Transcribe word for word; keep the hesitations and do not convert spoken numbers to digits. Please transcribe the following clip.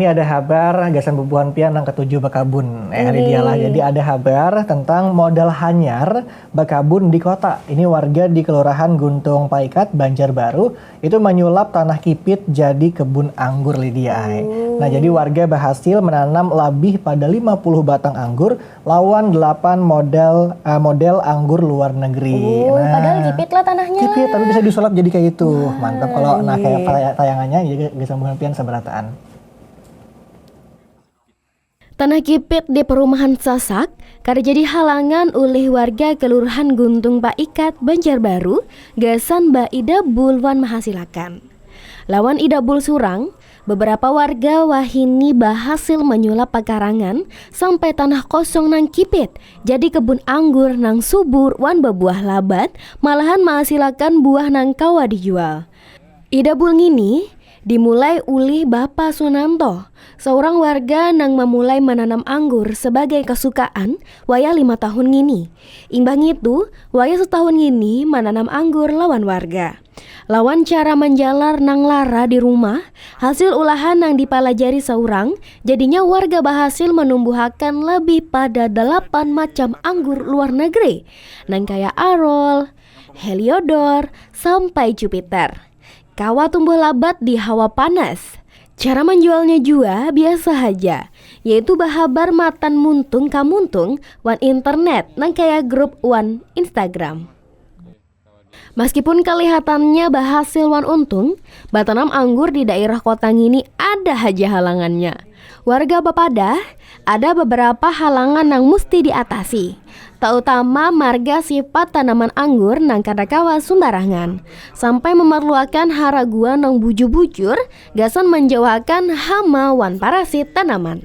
Ini ada habar gasan bubuhan pian nang ketuju bakabun. Eh, hari dia lah. Jadi ada habar tentang modal hanyar bakabun di kota. Ini warga di Kelurahan Guntung Paikat, Banjarbaru, itu menyulap tanah kipit jadi kebun anggur, Lydia ai. Nah, jadi warga berhasil menanam lebih pada lima puluh batang anggur lawan delapan modal, eh, model anggur luar negeri. Uh, padahal kipit lah tanahnya. Kipit, tapi bisa disulap jadi kayak itu. Mantap kalau nah kayak tayangannya jadi gasan bubuhan pian sabarataan. Tanah kipit di perumahan Sasak kada jadi halangan ulih warga Kelurahan Guntung Paikat, Banjarbaru, gasan baidabul wan mahasilakan. Lawan idabul surang, beberapa warga wahini bahasil menyulap pakarangan sampai tanah kosong nang kipit jadi kebun anggur nang subur wan babuah labat, malahan mahasilakan buah nang kawa dijual. Idabul ngini dimulai ulih Bapa Sunanto, seorang warga nang memulai menanam anggur sebagai kesukaan wayah lima tahun ngini. Imbah ngitu, wayah setahun ngini menanam anggur lawan warga. Lawan cara menjalar nang lara di rumah, hasil ulahan nang dipelajari seorang, jadinya warga berhasil menumbuhakan lebih pada delapan macam anggur luar negeri, nang kaya Arol, Heliodor, sampai Jupiter. Kawa tumbuh labat di hawa panas. Cara menjualnya jua biasa haja, yaitu bahabar matan muntung ka muntung wan internet nang kaya grup wan Instagram. Meskipun kelihatannya berhasil wan untung, batanam anggur di daerah kota ngini ada haja halangannya. Warga bapadah, ada beberapa halangan nang musti diatasi, terutama marga sifat tanaman anggur nang kada kawa sumbarangan, sampai memerluakan haraguan nang bujur-bujur gasan menjauhakan hama wan parasit tanaman.